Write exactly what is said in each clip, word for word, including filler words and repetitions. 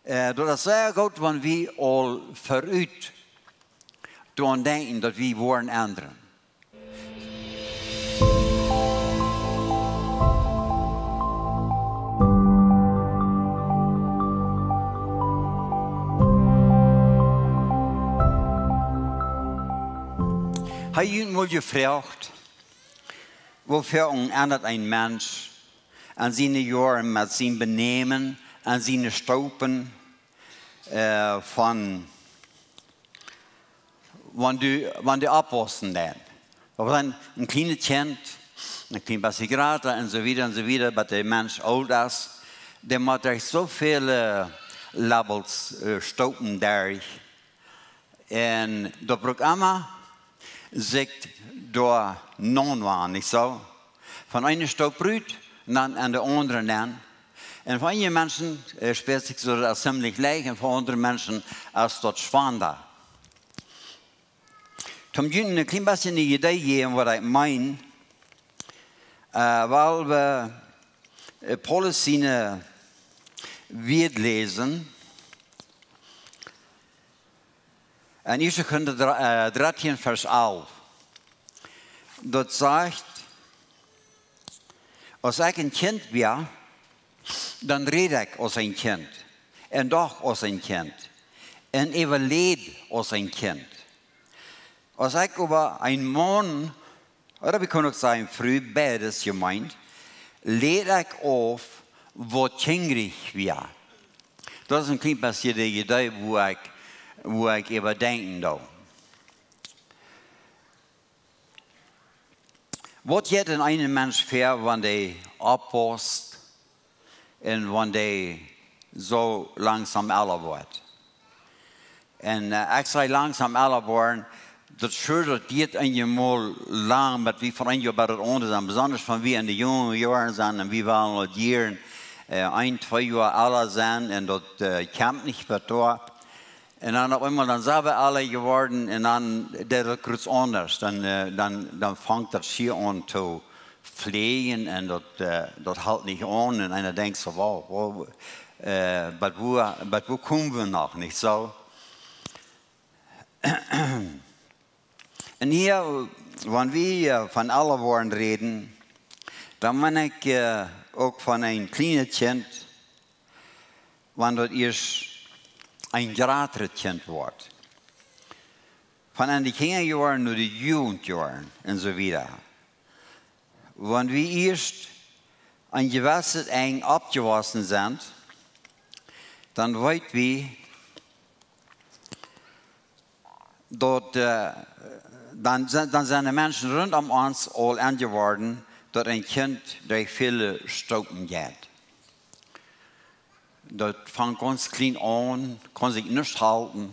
Äh, daut es sea goot, wan wie aul verut doaraun denkjen, daut wie woaren endren. Hab jie mol jefroagt, woo väl endat een Mensch aun siene Joaren met sien Benämen, aun siene Stoopen, äh, von wan du, wan du oppwaussen deist. Daut es een, een kjlienet Kjint, een kjlien bät jrata un soo wieda un soo wieda, bat de Mensch oolt es, dee mott derch soo väl, äh, Levels, äh, Stoopen derch. Un daut brukt emma sikj doa nenn, nich soo? Von eene Stoop rut, dan aun de aundre nenn. Un fa eenje Menschen, äh, spieet sikj daut ziemlich leicht, un fa aundre Menschen es daut schwanda. Toom junt een kjlien bät een Idee jäwen, waut ekj meen, äh, well wie, äh, Paulus siene Wieed läsen. En ieeschte Korinta dre-, äh, dartieen, Varsch alf. Daut sajcht: "Aus ekj een Kjint wia, dan räd ekj aus een Kjint, un docht aus een Kjint, un äwaleed aus een Kjint. Aus ekj oba een Maun, ooda wie kjennen uk sajen Fru, beides jemeent, läd ekj auf, waut kjinjrich wia." Daut es een kjlien bät de Idee, woo ekj, woo ekj äwa denkjen doo. Waut jeit en eenen Mensch väa, wan dee oppwaust un wan dee soo langsom ella woat? Un, äh, ekj saj langsom ella woaren, daut es sure, daut diet eenjemol lang, bat wie von een Joa bat daut aundre sent, besonda wan wie en de junge Joaren sent un wie wellen aul jieren, äh, een, twee Joa ella sennen un daut, äh, kjemt nich bat doa. Un dan opp eemol, dan sent wie ella jeworden un dan deit daut gaunz aundasch. Dan, äh, dan, dan fangt daut schier aun to fleajen un daut, äh, daut helt nich aun. Un eena denkjt soo: "Wow, wow, äh, bat wua, bat wua komen wie noch?", nich soo? Un hia, wan wie, äh, von ella woaren räden, dan meen ekj, äh, uk von een kjlienet Kjint, wan daut ieescht een jratret Kjint woat. Von en de Kjinjajoaren no de Jugendjoaren un soo wieda. Wan wie ieescht een jewesset Enj oppjewossen sent, dan weet wie, daut, äh, dan sent, dan sent de Menschen runtom ons aul enjeworden, daut een Kjint derch väle Stoopen jeit. Daut fangt gaunz kjlien aun, kaun sikj nuscht halden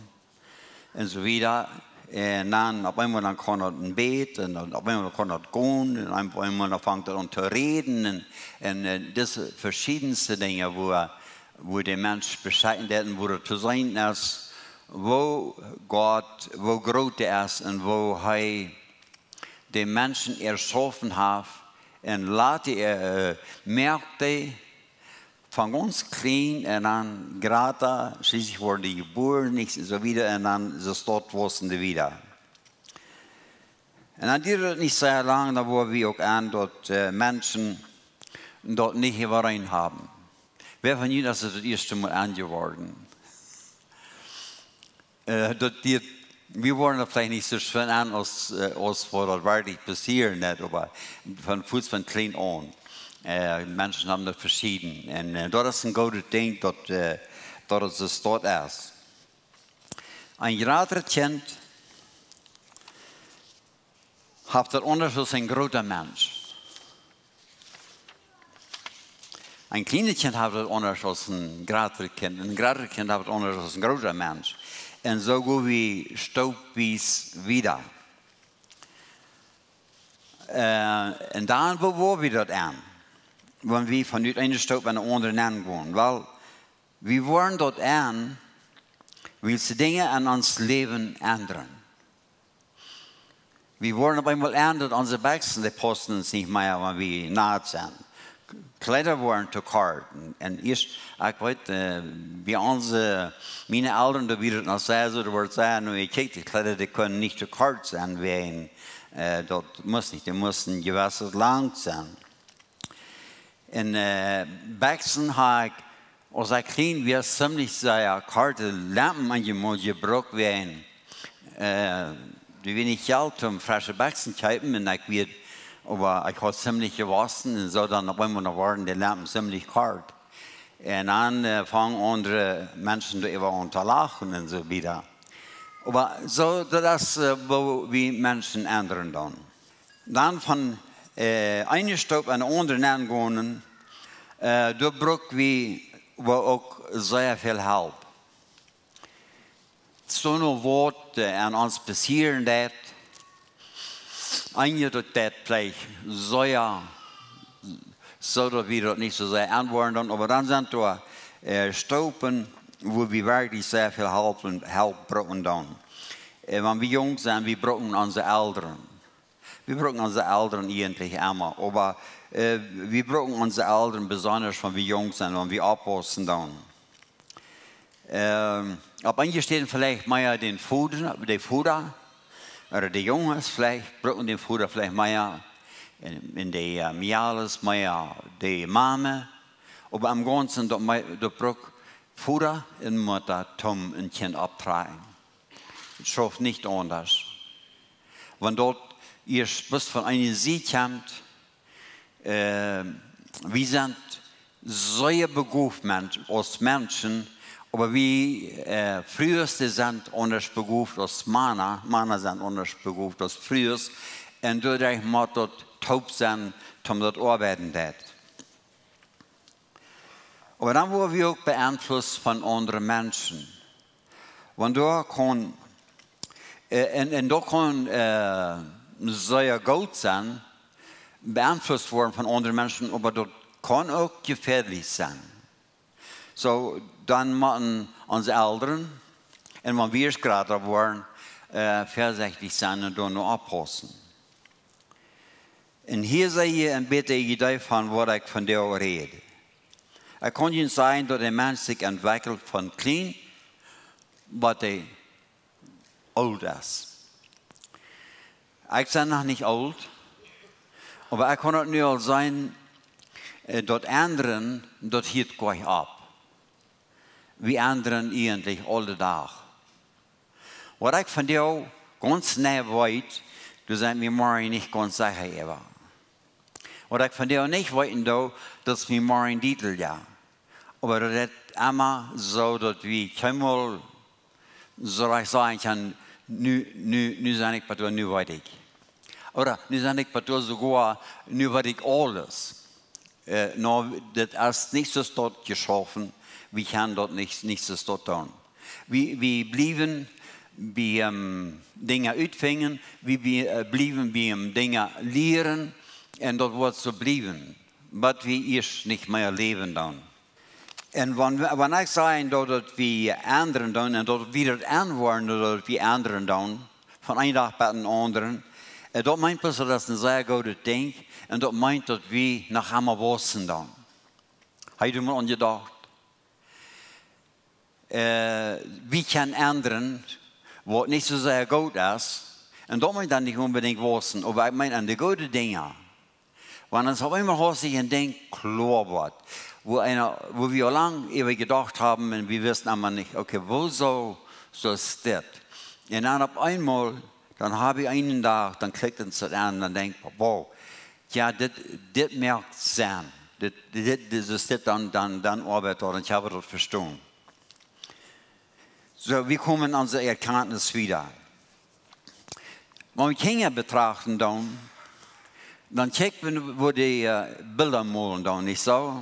un soo wieda. Un dan opp eemol dan kaun daut een bät, un dan opp eemol kaun daut gonen, un opp eemol dan fangt daut aun to räden, un, un, äh, dise veschiedne Dinja, wua, wua de Mensch beschekjen deit un wua daut to seenen es, woo Gott, woo groot hee es un woo hee de Menschen erschaufen haft, un lat dee, äh, moakt dee von gaunz kjlien un dan jrata, schlieslich woaren dee jebuaren, nich, un soo wieda, un dan soo staut waussen dee wieda. Un dan diat daut nich sea lang, dan woa wie uk en, daut, äh, Menschen daut nich äwareen haben. Wäa von junt es daut ieeschte Mol enjeworden? Äh, daut dee, wie woaren daut veleicht nich soo schwind en aus, äh, aus waut daut werkjlich passieren deit, oba von, fuaz von kjlien aun. Äh, Menschen haben daut veschieden. Un, äh, daut es een goodet Dinkj, daut, äh, daut et soo staut es. Een jratret Kjint haft daut aundasch aus een groota Mensch. Een kjlienet Kjint haft daut aundasch aus een jratret Kjint. Een jratret Kjint haft daut aundasch aus een groota Mensch. Un soo go wie stoopwies wieda. Äh, un dan, woo woa wie daut en? Wan wie von eene Stoop aun de aundre nenn gonen. Well, wie woaren daut en, wiels Dinja en ons Läwen endren. Wie woaren opp eemol en, daut onse Bekjsen, dee paussen ons nich mea, wan wie nat sent. Kjleeda wieren too kort. Un, un ieescht, ekj weet, äh, bie onse, miene Elren, doa wia daut noch soo, soo, doa wort sea no jekjikjt, de Kjleeda, dee kunnen nich too kort sennen, wiels, äh, daut must nich, dee musten jewess lang sennen. Un, äh, Bekjsen haud ekj, aus ekj kjlien wia, ziemlich sea korte Lempen aunjemolt jebrukt, wiels, äh, doa wia nich Jelt om fresche Bekjsen to kjeepen, un ekj wia, oba ekj haud ziemlich jewossen, un soo dan opp eemol worden de Lempen ziemlich kort. Un dan, äh, fungen aundre Menschen doaräwa aun to lachen un soo wieda. Oba soo, daut es, äh, woo wie Menschen endren dan. Dan von, äh, eene Stoop aun de aundre nengonen, äh, doa bruck wie oba uk sea väl Help. Soo nu waut, äh, aun ons passieren deit, eenje daut deit veleicht sea, soo daut wie daut nich soo sea aunwoaren dan, oba dan sent doa, äh, Stoopen, wua wie werkjlich sea väl Help un Help brucken dan. Äh, wan wie junk sent, wie brucken onse Elren. Wie brucken onse Elren eejentlich emma, oba, äh, wie brucken onse Elren besonda, wan wie junk sent, wan wie oppwaussen dan. Ähm, opp eenje Städen veleicht mea dän Voda, de Voda, ooda de Junges veleicht brucken dän Voda veleicht mea, un, un de, äh, Mejales mea de Mame, oba em Gaunzen daut mea, daut bruck Voda un Mutta toom een Kjint opptrakjen. Daut schauft nich aundasch. Wan daut ieescht bloos von eene Sied kjemt, äh, wie sent sea begoft Mensch, aus Menschen, oba wie, äh, Frues, dee sent aundasch begoft aus Mana, Mana sent aundasch begoft aus Frues, un doaderch mott daut toop sennen, toom daut oabeiden deit. Oba dan woa wie uk beeinflusst von aundre Menschen. Wan doa kaun, äh, un, un daut kaun, äh, sea goot sennen, beeinflusst woaren von aundre Menschen, oba daut kaun uk jefäadlich sennen. Soo, dan motten onse Elren, un wan wie ieescht jrata woaren, äh, väasechtich sennen un doa no oppaussen. Un hia sie jie een bät de Idee von waut ekj vondoag räd. Ekj kaun junt sajen, daut een Mensch sikj entwekjelt von kjlien, waut hee oolt es. Ekj sie noch nich oolt, oba ekj kaun daut nu aul seenen, äh, daut endren, daut hieet goa nich opp. Wie endren eejentlich aule Dach. Waut ekj vondoag gaunz nau weet, doa sie ekj mie morjen nich gaunz secha äwa. Waut ekj vondoag nich weeten doo, daut es mie morjen dietlich, jo. Oba daut es emma soo, daut wie kjeenmol soo rajcht sajen kjennen, nu, nu, nu sie ekj waut, nu weet ekj. Ooda nu sie ekj waut, soogoa, nu weet ekj aules. Äh, no, daut es nich soo stoakj jeschaufen, wie kjennen daut nich, nich soo stoakj doonen. Wie, wie bliewen bie, ähm, Dinja utfinjen, wie, wie, äh, bliewen bie, ähm, Dinja lieren, un daut woat soo bliewen, waut wie ieescht nich mea läwen dan. Un wan, wan ekj saj daut, daut wie endren dan, un daut wie daut aunwoaren, daut wie endren dan, von een Dach bat dän aundren, äh, daut meent bloos, daut es een sea goodet Dinkj, un daut meent, daut wie noch emma waussen dan. Hab jie doa mol aun jedocht? Äh, wie kjennen endren, waut nich soo sea goot es, un daut meent dan nich onbedinjt waussen, oba ekj meen aun de goode Dinja. Wan ons opp eemol haustich een Dinkj kloa woat, wua eena, wua wie aul lang äwa jedocht haben un wie wisten emma nich, okay, wuarom soo es dit? Un dan opp eemol, dan hab wie eenen Dach, dan klikjt ons daut aun, dan denkj wie, wow, jo, dit, dit moakt Senn. Dit, dit, dit, dit es dit, dan, dan, dan oabeit daut, un ekj hab daut vestonen. Soo, wie komen aun de Erkenntnis wieda. Wan wie Kjinja betrachten dan, dan kjikj wie, woo dee, äh, Bilda molen dan, nich soo?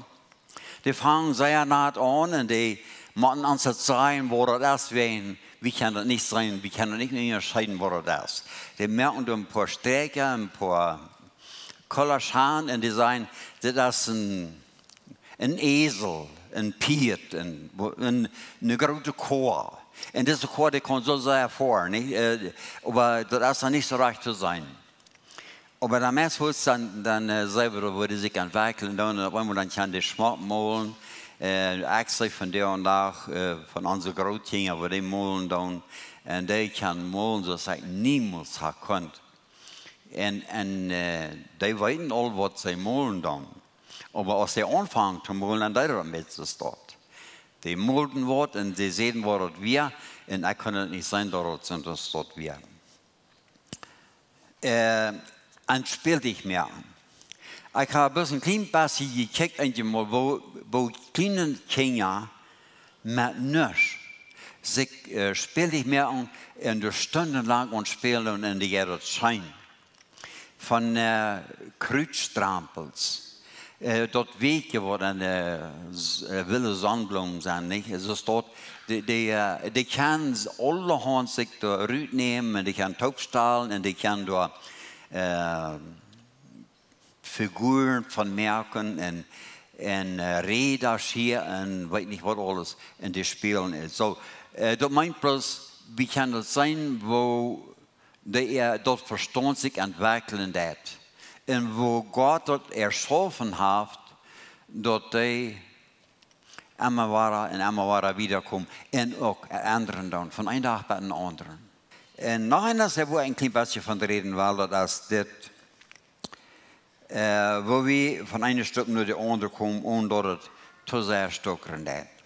Dee fangen sea naut aun un dee motten ons daut sajen, waut daut es, wäajen wie kjennen daut nich seenen, wie kjennen daut nich unjascheeden, waut daut es. Dee moaken doa een poa Sträakja, een poa Koloren aun un dee sajen, dit es een een Esel, een Pieet, een, een, eene groote Koa. Un dise Koa, dee kaun soo sea foaren, nich? Äh, oba daut es dan nich soo rajcht to seenen. Oba dan meist woat dan, dan äh, selber, woo dee sikj entwekjlen doonen, un opp eemol dan kjennen dee schmock molen. Äh, ekj see vondoag dän Dach äh, von onse Grootkjinja, woo dee molen doonen. Un dee kjennen molen, soo aus ekj niemols ha kunt. Un, un äh, dee weeten aul, waut see molen doonen. Oba aus dee aunfangen to molen, dan deed daut met soo daut. Dee molden waut un dee säden, waut daut wia. Un ekj kunn daut nich seenen, daut daut soo daut wia. Äh, aun Spältich moaken. Ekj hab bloos een kjlien bät jekjikjt, eenjemol, woo, woo kjliene Kjinja met nuscht sikj äh, Spältich moaken un doa stundenlang aun spälen un dee jeit daut scheen. Von äh, Krutstrampels. Äh, daut weetst, waut aun de äh, s- äh, wille Sonnenblumen sent, nich? Aulsoo daut, dee, dee, äh, dee kjennen aulahaunt sikj doa rutnämen un dee kjennen toopstalen un dee kjennen doa äh, Figuren von moaken un, un äh, Räda hia un weet nich waut aules. Un dee spälen et. Soo, äh, daut meent bloos, wie kjennen daut seenen, woo dee, äh, daut Vestaunt sikj entwekjlen deit. Un woo Gott daut erschaufen haft, daut dee emma wada un emma wada wieda komen un uk endren doonen, von een Dach bat dän aundren. Un noch eent, aus ekj woa een kjlien bät von räden well, daut es dit, äh, woo wie von eene Stekj no de aundre komen, onen daut et too sea stoakren deit.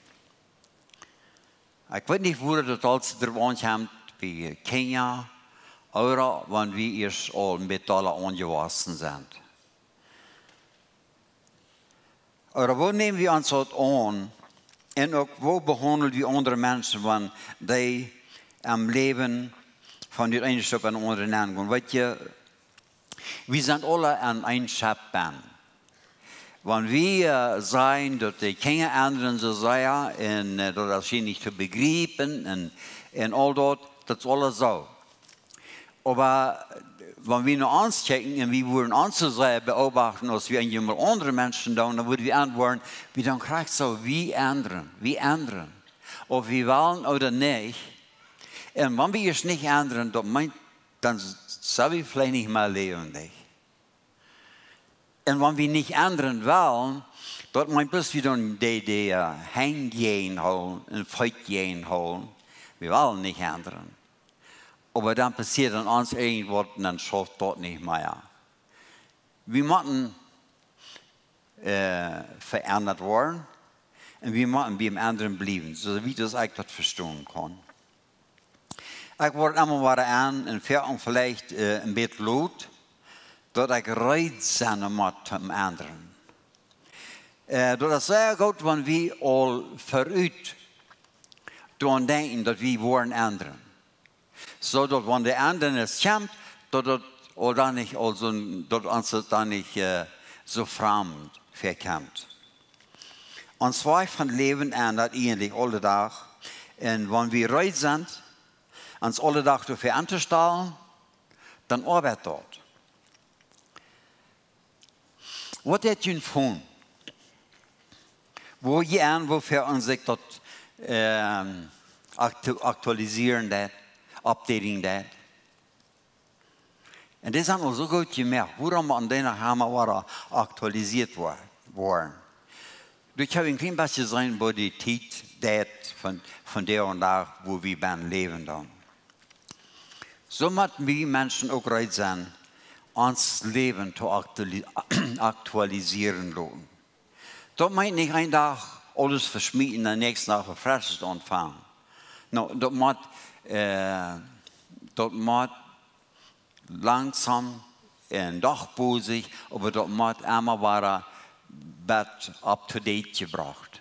Ekj weet nich, woo daut aulsoo doaropp aunkjemt, bie Kjinja, ooda wan wie ieescht aul een bät dolla aunjewossen sent. Ooda woo näm wie ons daut aun? Un uk, woo behaundel wie aundre Menschen, wan dee em Läwen von de eene Stekj no de aundre nengonen? Weetst, wie sent aula aun een Schepp benn. Wan wie äh, seenen, daut de Kjinja endren soo sea un äh, daut es hia nich to bejriepen un, un aul daut, daut es aules soo. Oba wan wie no ons kjikjen un wie wudden ons soo sea beobachten, aus wie eenjemol aundre Menschen doonen, dan wudden wie auntwuaden, wie doonen krakjt soo, wie endren, wie endren. Auf wie wellen ooda nich. Un wan wie ons nich endren, daut meent, dan sent wie veleicht nich mea läwendich. Un wan wie nich endren wellen, daut meent bloos, wie doonen de, de äh, Henj jäajen hoolen un Feet jäajen hoolen. Wie wellen nich endren. Oba dan passieet aun ons irjentwaut un dan schauft daut nich mea. Wie motten äh, veendat woaren. Un wie motten bie däm endren bliewen, soo wiet aus ekj daut vestonen kaun. Ekj woa emma wada aun un foaken veleicht äh, een bät lot, daut ekj reed sennen mott toom endren. Äh, daut es sea goot, wan wie aul verut doaraun denkjen, daut wie woaren endren. Soo daut wan de Endrunk kjemt, daut daut aul dan nich, aulsoo, daut ons daut dan nich äh, soo framd väakjemt. Ons Wajch von Läwen endat eejentlich aule Dach. Un wan wie reed sent, ons aule Dach doafäa auntostonen, dan oabeit daut. Waut deit jun Phone? Woo jie aun, woo väl ons sikj daut ähm, aktu aktualisieren deit, updating deit? Un dee sent aul soo goot jemoakt, wuarom aun dee noch emma wada aktualisieet woa- woaren? Ekj hab een kjlien bät jeseenen, woo de Tiet deit von, von dän Dach, woo wie bennen läwen dan. Soo motten wie Menschen uk reed sennen, ons Läwen to aktuali aktualisieren loten. Daut meent nich een Dach aules veschmieten un dän näakjsten Dach waut Freschet aunfangen. No, daut mott, äh, daut mott langsom un doch bosich, oba daut mott emma wada bat up to date jebrocht.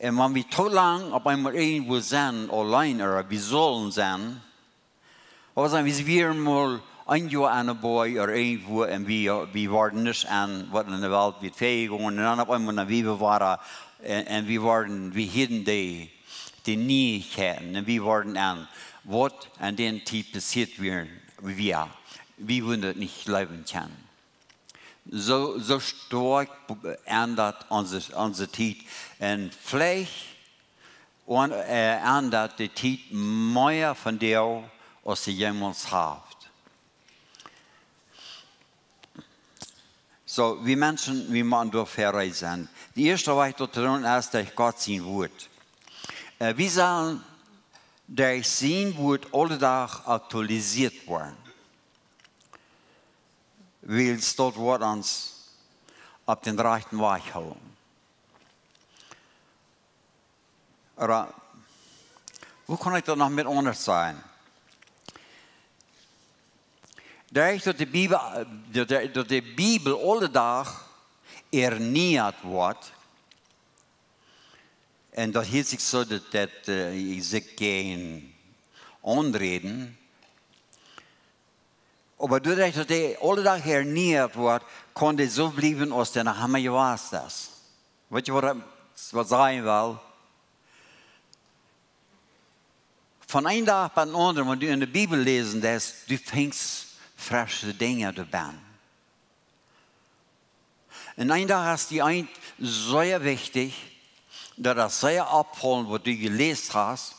Un wan wie too lang opp eemol irjentwua sent, auleen, ooda wie sellen sennen, oba sajen, wie wieren mol een Joa aun de Boaj ooda irjentwua un wie, wie worden nich aun, waut enne Welt wia väajegonen, un dan opp eemol, dan wieren wie wada, un, un wie worden, wie hieren dee, dee Nieichkjeiten, un wie worden aun, waut aun dee Tiet passieet wia, wia, wie wudden daut nich jleewen kjennen. Soo, soo stoakj b- endat onse, onse Tiet. Un veleicht aun, äh, endat de Tiet mea vondoag aus see jemols haft. Soo, wie Menschen, wie motten doa väarei sennen. De ieeschte Wajch doa to doonen es derch Gott sien Wuat. Äh, wie sellen derch sien Wuat aule Dach aktualisieet woaren. Wiels daut woat ons opp dän rajchten Wajch hoolen. Ooda, woo kaun ekj daut noch mea aundasch sajen? Derch daut de Bibel, daut de, daut de Bibel aule Dach erniat woat, un daut hieet sikj soo daut, daut, äh, sikj jäajen aunräden. Oba doaderch daut dee aule Dach erniat woat, kaun dee soo bliewen aus dee noch emma jewast es. Weetst waut, waut ekj sajen well? Von een Dach bat dän aundren, wan du enne Bibel läsen deist, du finjst fresche Dinja doabennen. Un een Dach es die eent sea wichtich, daut es sea oppfaulent, waut du jeläst hast.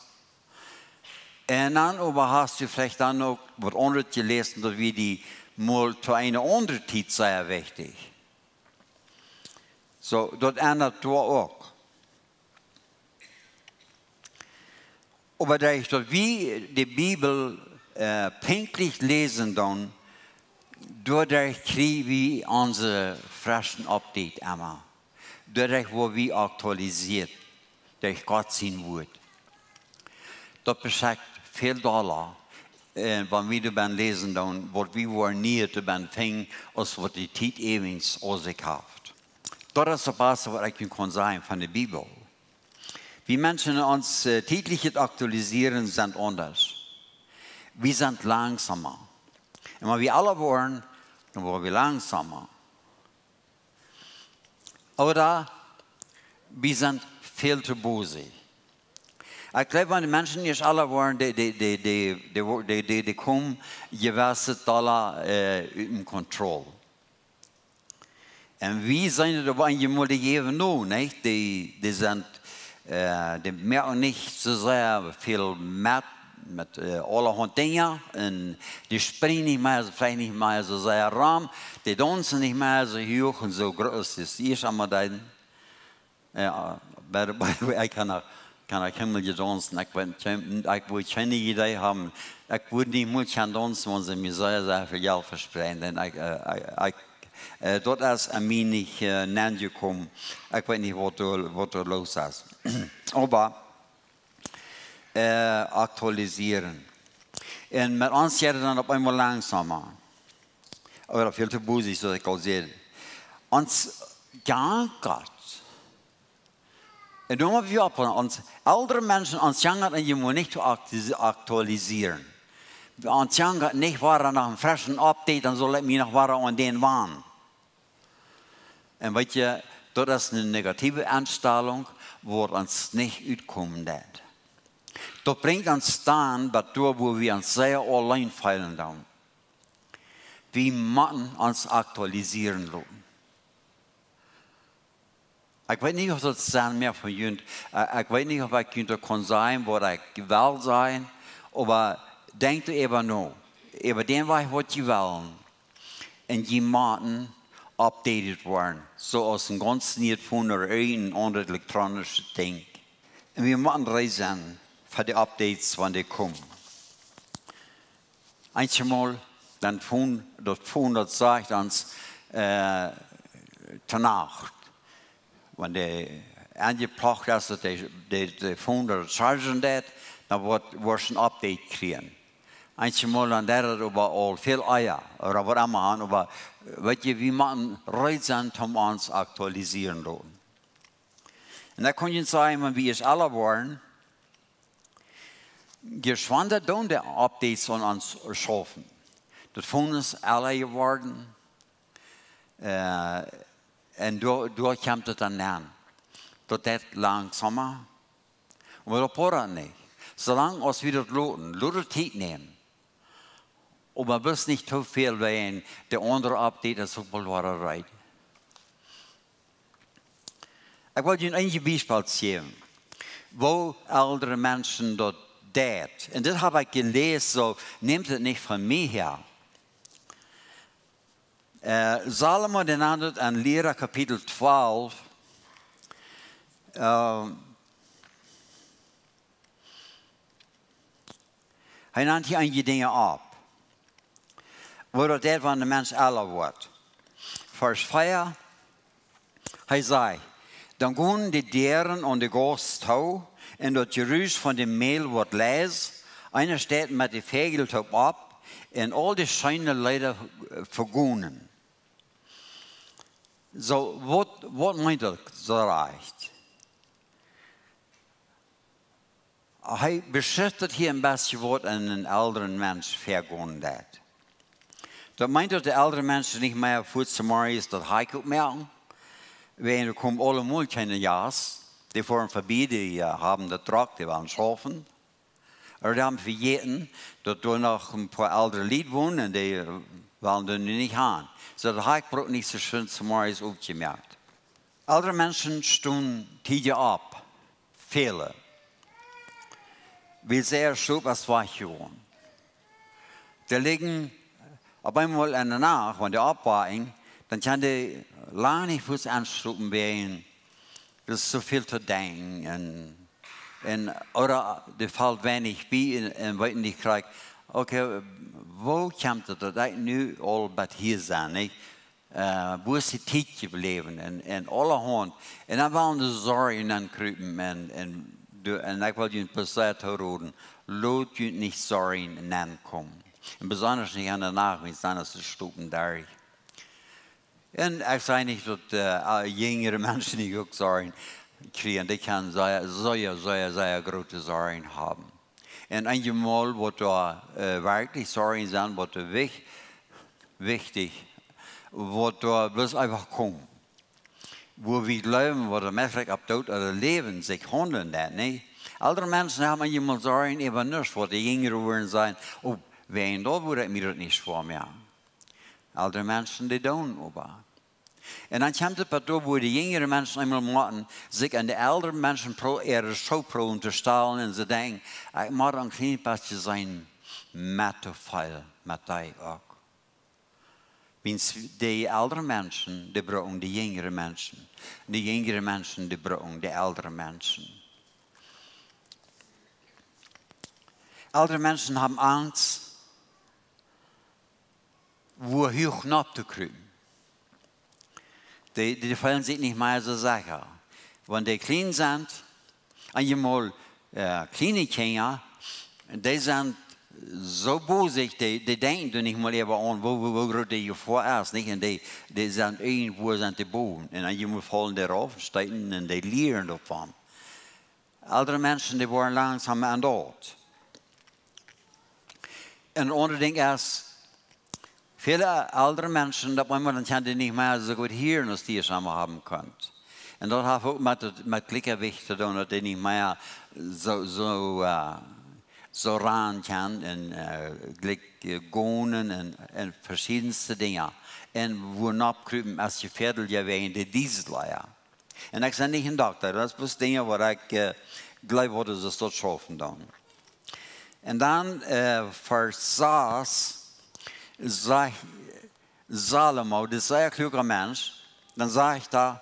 Un dan oba hast du veleicht dan uk waut aundret jeläst, daut wia die mol to eene aundre Tiet sea wichtich. Soo, daut endat doa uk. Oba derch daut wie de Bibel, äh, pinkjlich läsen doonen, doaderch kjrie wie onse freschen Update emma. Doaderch woa wie aktualisieet derch Gott sien Wuat. Daut beschekjt väl dolla, äh, wan wie doabennen läsen doonen, waut wie woaren nie doabennen finjen, aus waut de Tiet äwent aun sikj haft. Daut es daut baste, waut ekj junt kaun sajen von de Bibel. Wie Menschen, ons, äh, tietlichet Aktualisieren sent aundasch. Wie sent langsama. Un wan wie ella woaren, dan woaren wie langsama. Ooda wie sent väl to busy. Ekj jleew, wan de Menschen ieescht ella woaren, dee, dee, dee komen jewesse Dinja, äh, uten Kontroll. Un wie sent daut opp eenjemol, dee jäwen no, nich? Dee, dee sent, äh, dee moaken nich soo sea väl met, met, äh, aulahaunt Dinja. Un dee sprinjen nich mea, veleicht nich mea soo sea rom. Dee daunzen nich mea soo huach un soo groot aus dee ieescht emol deeden. Jo, by the, by the way, ekj kaun noch, kaun noch himmlische Daunzen. Ekj weet, ekj wudd kjeene Idee haben. Ekj wudd nich mol kjennen daunzen, wan see mie sea, sea väl Jelt vesproaken. Un ekj, äh, ekj, ekj, äh, daut es aun mie nich, äh, nenjekomen. Ekj weet nich, waut doa, waut doa los es. Oba, äh, aktualisieren. Un met ons jeit et dan opp eemol langsama. Ooda väl to busy, soo aus ekj aul säd. Ons jankat. Un doa mott wie oppaussen, ons eldre Menschen, ons jankat eenjemol nich to aktu-, aktualisieren. Ons jankat nich wada no een freschen Update, dan saul ekj mie noch wada aun dän wanen. Un weetst, daut es eene negative Enstalunk, waut ons nich utkomen deit. Daut brinjt ons dan bat doa, wua wie ons sea auleen feelen dan. Wie motten ons aktualisieren loten. Ekj weet nich, auf daut sent mea von junt, äh, ekj weet nich, auf ekj junt daut kaun sajen, waut ekj well sajen, oba denkj doa äwa no, äwa dän Wajch, waut jie wellen. Un jie motten updated woaren, soo aus een gaunz nieet Phone ooda een aundret elektronischet Dinkj. Un wie motten reed sennen fa de Updates, wan dee komen. Eenjemol, daut Phone, daut Phone, daut sajcht ons, äh, to Nacht. Wan dee aunjeplocht es, daut dee, dee, dee Phone daut chargen deit, dan woat, woascht een Update kjrieen. Eenjemol dan deit daut oba aul väl ea, ooda waut emma aun, oba, weetst, wie motten reed sennen, om ons aktualisieren loten. Un dan kaun ekj sajen, wan wie ieescht ella woaren, jeschwanda doonen de Updates aun ons schaufen. Daut Phone es ella jeworden. Äh, un doa, doa kjemt et dan aun. Daut deit langsama. Oba daut woat nich. Soo lang aus wie daut loten, lot de Tiet nämen. Oba bloos nich too väl, wiels de aundre Update es uk aul wada reed. Ekj well junt een Biespel jäwen, woo eldre Menschen daut deeden. Un dit hab ekj jeläsen, soo nämt et nich von mie häa. Äh, Salomo, dee nant et en Liera Kapitel twalf. Äh, hee nant hia eenje Dinja opp, woo daut deit, wan de Mensch ella woat. Varsch vea, hee sajcht: Dan gonen de Däaren aun de Gauss too, un daut Jerusch von de Mäl woat leis, eena steit met de Väajel toop opp, un aul de scheene Leeda vegonen. Soo, waut, waut meent daut soo rajcht? Hee beschrift hia een bät waut en eenen eldren Mensch väagonen deit. Daut meent, daut de eldre Menschen nich mea fuaz zemorjes daut Hakj oppmoaken, wiels doa komen aulemol kjeene Jast. Dee foaren verbie, dee, äh, haben daut drock, dee wellen schaufen. Ooda dee haben vejäten, daut doa noch een poa eldre Lied wonen un dee wellen doa nu nich han. Soo daut Hakj brukt nich soo schwind zemorjes oppjemoakt. Eldre Menschen stonen tiedja opp, väle, wiels äa Schloop es wajchjegonen. Dee lijen opp eemol enne Nacht, wan dee oppwaken, dan kjennen dee lang nich fuaz enschlopen, wiels daut es soo väl to denkjen un, un, ooda dee felt weinich bie un, un weeten nich krakjt, okay, woo kjemt et, daut ekj nu aul bat hia sie, nich? Äh, woo es de Tiet jebläwen un, un aulahaunt. Un dan wellen de Sorjen ankrupen un, un, de, un ekj well junt bloos sea toroden, lot junt nich Sorjen nenkomen. Un besondasch nich enne Nacht, wiels dan es de Schloop derch. Un ekj saj nich, daut, äh, jinjre Menschen nich uk Sorjen kjrieen. Dee kjennen sea, sea, sea, sea groote Sorjen haben. Un eenjemol woat doa, äh, werkjlich Sorjen sennen, waut doa wich-, wichtich, waut doa bloos eefach komen. Woo wie jleewen, waut doa meist opp Doot ooda Läwen sikj haundlen deit, nä? Eldre Menschen haben eenjemol Sorjen äwa nuscht, waut de jinjre wudden sajen: "Oh, wäajen daut wudd ekj mie daut nich schwoa moaken." Eldre Menschen, dee doonen oba. Un dan kjemt et bat doa, woo de jinjre Menschen eemol motten sikj aun de eldre Menschen pro-, äare Schoo proowen to stalen un see denkjen: "Ekj mott een kjlien bät sennen met to feel, met dee uk." Wiels de eldre Menschen, dee brucken de jinjre Menschen. De jinjre Menschen, dee brucken de eldre Menschen. Eldre Menschen haben Angst, woo huach nopp to krupen. Dee, dee feelen sikj nich mea soo secha. Wan dee kjlien sent, eenjemol, äh, kjliene Kjinja, dee sent soo bosich, dee, dee denkjen doa nich mol äwa aun, woo, woo, woo groot de Jefoa es, nich? Un dee, dee sent irjentwua sent dee bowen. Un eenjemol faulen dee rauf un steten un dee lieren doavon. Eldre Menschen, dee woaren langsom aundaut. Un een aundret Dinkj es, väle eldre Menschen, daut maun, dan kjennen dee nich mea soo goot hieren aus dee daut emma haben kunnen. Un daut haft uk met daut, met Jlikjjewicht to doonen, daut dee nich mea soo, soo, äh, soo rannen kjennen un, äh, jlikj, äh, gonen un, un veschiedne Dinja. Un woo nopp krupen es jefäadelja wäajen de Diesel, jo. Un ekj sie nich een Dokta, daut es bloos Dinja waut ekj, äh, jleew, waut see daut schaufen dan. Un dan, äh, Varsch sas, sajcht Salomo, daut es een sea kluaka Mensch, dan sajcht hee: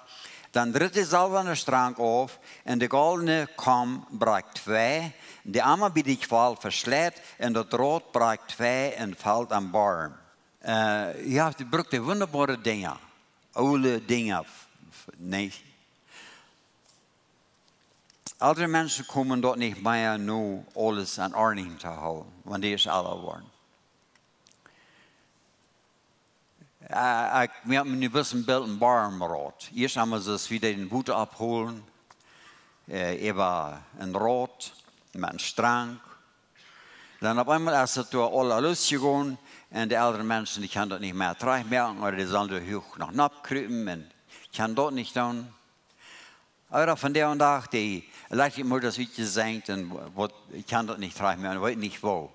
"Dan ritt de silwane Strank auf, un de goldne Kaum brakjt twei, de Ama bie de Kjwal veschleit, un daut Rot brakjt twei un felt aum Borm." Äh, jo, dee brukt dee wundaboare Dinja. Oole Dinja, f-, f-, nä. Eldre Menschen komen doa nich mea no aules aun Ordnunk to hoolen, wan dee ella woaren. Äh, ekj, wie haben nu bloos een Bilt een Bormrot. Ieescht emol soo aus wie dee Wota aufhoolen, äh, äwa een Rot, met een Strank, dan opp eemol es et doa aul losjegonen un de eldre Menschen, dee kjennen daut nich mea trajchtmoaken, ooda dee sellen doa huach noch nopp krupen un kjennen daut nich doonen. Ooda vondoag dän Dach, dee Elektrikmotor es utjesenkt un waut, kjennen daut nich trajchtmoaken, weeten nich woo.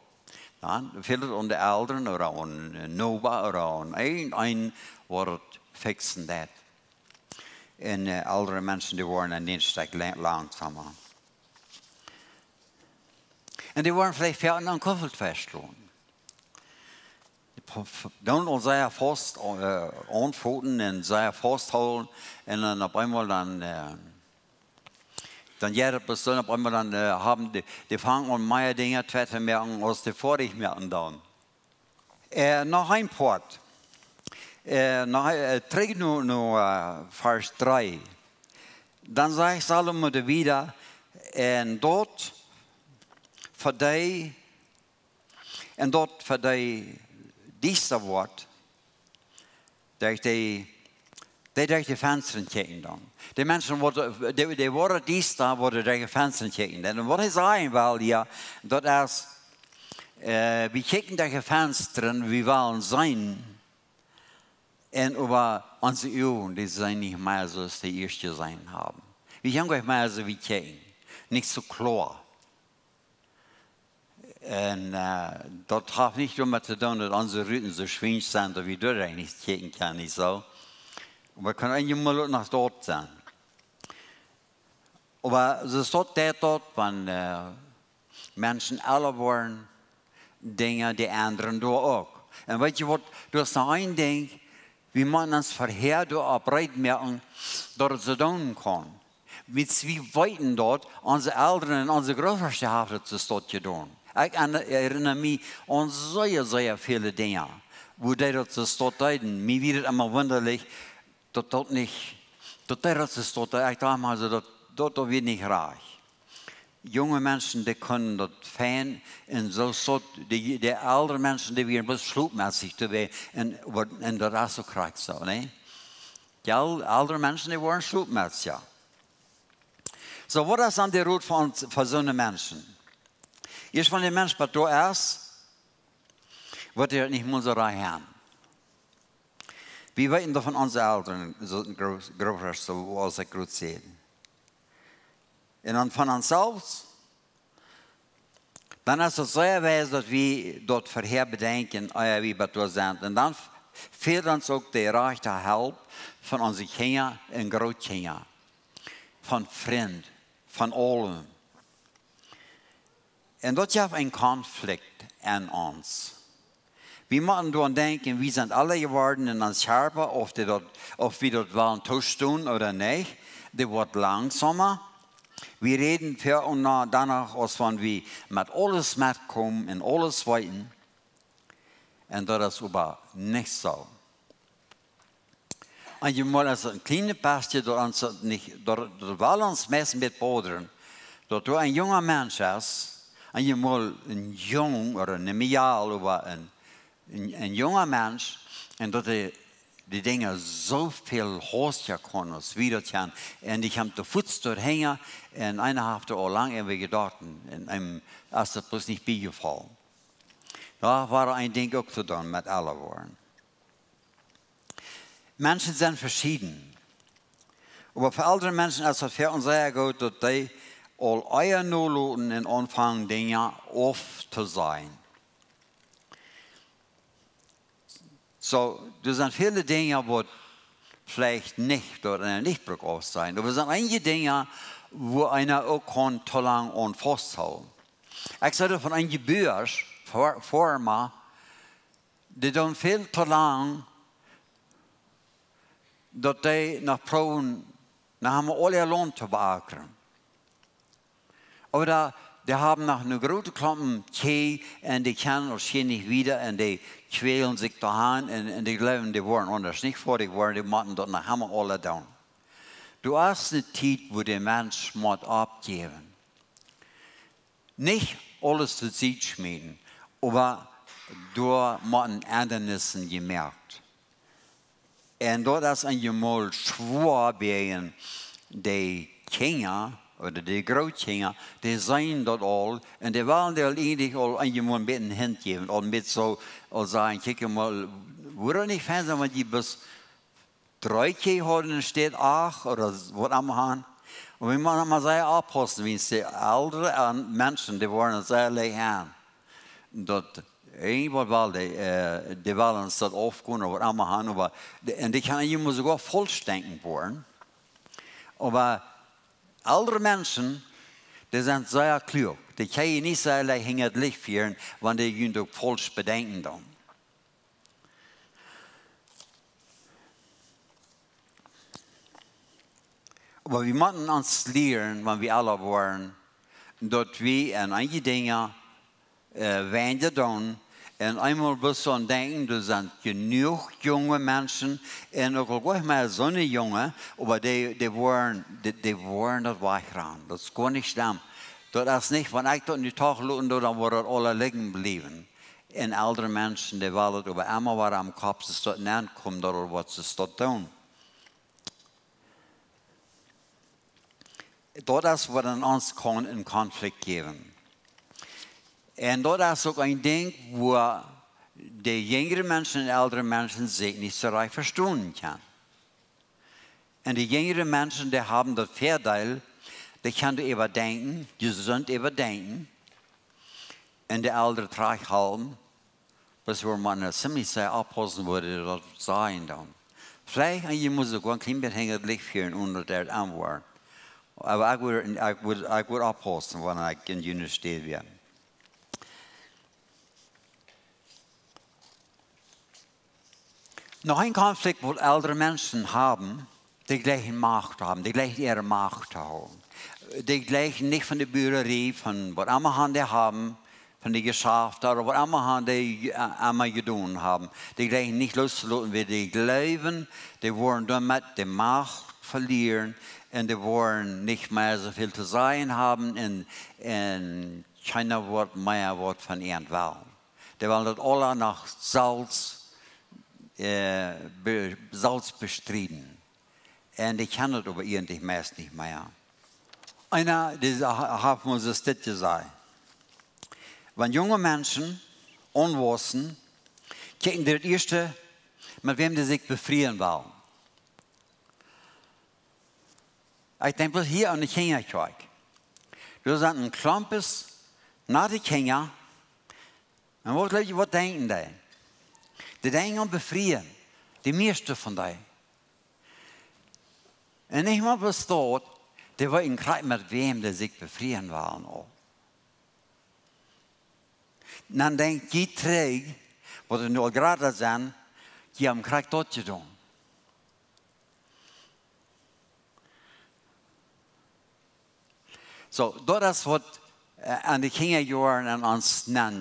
Dan fält et aun de Elren ooda aun een Noba ooda aun een, een waut et fixen deit. Un, äh, eldre Menschen, dee woaren aun dän Stekj la-, langsamer. Un dee woaren veleicht foaken aun Kuffel fastjeloten. De dan aul sea faust, äh, aunfoten un sea fausthoolen. Un dan opp eemol dan, äh, dan jeit et bloos dan opp eemol dan, äh, haben dee, dee fangen aun mea Dinja twei to moaken aus dee foadich moaken dan. Äh, noch een Poat. Äh, noch, äh, trigj no, no, äh, Varsch dree. Dan sajcht Salomo wieda, un daut fa dee, un daut fa dee diesta woat, derch dee, dee derch de Fenstren kjikjen dan. De Menschen woaren, dee, dee woaren diesta, woaren derch de Fenstren kjikjen. Un waut hee sajen well hia, daut es, äh, wie kjikjen derch de Fenstren, wie wellen seenen, un oba onse Uagen, dee sent nich mea soo aus dee ieescht jeseenen haben. Wie kjennen nich mea soo wiet kjikjen. Nich soo kloa. Un, äh, daut haft nich doamet to doonen, daut onse Ruten soo schwiensch sent, daut wie doa nich kjikjen kjennen, nich soo. Oba et kaun eenjemol uk noch daut sennen. Oba soo es daut, daut, daut, wan, äh, Menschen ella woaren, Dinja, dee endren doa uk. Un weetst waut, du hast noch een Dinkj, wie motten ons verhäa doa opp reed moaken, daut et soo doonen kaun. Wiels wie weeten daut, onse Elren un onse Grootöaschta haben daut soo jedonen. Ekj an-, erinna mie aun sea, sea väle Dinja, woo dee daut soo deeden. Mie wia et emma wundalich, daut daut nich, daut dee daut soo deeden. Ekj docht mie soo, daut, daut, daut wia nich rajcht. Junge Menschen, dee kunnen daut fein un soo soo, dee, dee eldre Menschen, dee wieren bloos schlopmässich to woaren. Un, oba, un daut es uk krakjt soo, nä? Dee el-, eldre Menschen, dee woaren schlopmässich, jo. Soo, waut es dan de Rot fa, fa soone Menschen? Ieescht, wan de Mensch waut doa es, woat hee nich mol soo rajcht han. Wie weeten daut von onse Elren, soo een Groo-, Grootöascha, soo aus ekj groot säd. Un dan von ons selfst, dan es et sea wichtich, daut wie daut verhäa bedenkjen, ea wie waut doa sent. Un dan f-, fält ons uk de rajchte Help von onse Kjinja un Grootkjinja, von Frind, von aulem. Un daut jeft een Konflikt en ons. Wie motten doaraun denkjen, wie sent ella jeworden en ons Kjarpa, auf dee daut, auf wie daut wellen toostonen ooda nich. Dee woat langsamer. Wie räden väl un na-, doano, aus wan wie met aules metkomen un aules weeten. Un daut es oba nich soo. Eenjemol es et een kjlienet bestje, daut ons daut nich, daut, daut well ons meist nich bodren, daut doa een junga Mensch es, eenjemol een Jung ooda een Mejal ooda een, een, een junga Mensch, un daut dee, dee Dinja soo väl haustja kaun aus wie daut kjennen. Un dee kjemt to Foot doahan, un eena haft doa aul lang äwa jedocht, un eenem es daut bloos nich biejefollen. Doa woat een Dinkj uk to doonen met ella woaren. Menschen sent veschieden. Oba fa eldre Menschen es daut väl un sea goot, daut dee aul ea noloten un aunfangen Dinja auftosajen. Soo, doa sent väle Dinja, waut veleicht nich, daut eena nich brukt aufsajen. Oba doa sent eenje Dinja, wua eena uk kaun to lang aun fausthoolen. Ekj saj daut von eenje Buasch, Fo-, Foarma, dee doonen väl to lang, daut dee noch proowen, noch emol aul äa Launt to beakren. Ooda dee haben noch een grooten Klompen Kjieej un dee kjennen aulschier nich wieda un dee kjwälen sikj doahan un, un dee jleewen, dee woaren aundasch nich foadich woaren, dee motten daut noch emol aula doonen. Doa es eene Tiet, wua de Mensch mott oppjäwen. Nich aules to Sied schmieten, oba doa motten Endanissen jemoakt. Un daut es eenjemol schwoa, wäajen de Kjinja ooda de Grootkjinja, dee seenen daut aul, un dee wellen dee aul eejentlich aul eenjemol een bät Hint jäwen, aul een bät soo, aul sajen, kjikj mol, wudd daut nich fein sennen, wan jie bloos dree Kjieej hauden enne Städ acht ooda s-, waut emma han. Un wie motten emma sea oppaussen, wiels de eldre, äh, Menschen, dee woaren sea leicht han. Daut, irjentwaut well dee, äh, dee wellen ons daut aufgonen, waut emma han, oba, de-, un dee kjennen eenjemol soogoa faulsch denkjen woaren. Oba eldre Menschen, dee sent sea kluak. Dee kjennen nich sea leicht hinjat Licht fieren, wan dee junt uk faulsch bedenkjen doonen. Oba wie motten ons lieren, wan wie ella woaren, daut wie en eenje Dinja, äh, weinja doonen. Un eemol best du aun denkjen, doa sent jenuach junge Menschen, un uk aul goanich mea soone junge, oba dee, dee woaren, dee, dee woaren daut wajchranen. Daut es goanich schlemm. Daut es nich, wan ekj daut nu toch loten doo, dan woat daut aula ligjen bliewen. Un eldre Menschen, dee wellen daut oba emma wada aum Kopp, see daut nenkomen, daut waut see daut doonen. Daut es waut en ons kaun een Konflikt jäwen. Un daut es uk een Dinkj, wua de jinjre Menschen un eldre Menschen sikj nich soo rajcht vestonen kjennen. Un de jinjre Menschen, dee haben daut Väadeel, dee kjennen äwadenkjen, jesunt äwadenkjen, un de eldre trigjhoolen, bloos wie motten ziemlich sea oppaussen, waut wie daut sajen doonen. Veleicht, un jie motten uk een kjlien bät hinja daut Licht fieren, onen daut ea aunwoaren. Oba ekj wudd, ekj wudd, ekj wudd oppaussen, wan ekj en june Städ wia. Noch een Konflikt, waut eldre Menschen haben, dee jleichen Macht haben, dee jleichen äare Macht to haben. Dee jleichen nich von de Buarerie, von waut emma han dee haben, von de Jeschafte, ooda waut emma han dee, äh, emma jedonen haben. Dee jleichen nich loos to loten, wiels dee jleewen, dee woaren doamet de Macht velieren un dee woaren nich mea soo väl to sajen haben un, un kjeena woat mea waut von an wellen. Dee wellen daut aula noch selfst, äh, be-, selfst bestrieden. Un dee kjennen daut oba eejentlich meist nich mea. Eena, dee ha-, haft mol soo dit jesajcht: Wan junge Menschen aunwaussen, kjikjen dee daut ieeschte, met wäm dee sikj befrieen wellen. Ekj denkj bloos hia aun de Kjinja, kjikj. Doa sent een Klompes nette Kjinja. Un waut jleew jie, waut denkjen dee? Dee denkjen aun befrieen. De mieeschte von dee. Un nich mol bloos daut, dee weeten krakjt met wäm dee sikj befrieen wellen aul. Dan denkj jie trigj, waut dee nu aul jrata sent, jie haben krakjt daut jedonen. Soo, daut es waut, äh, aun de Kjinjajoaren aun ons nen,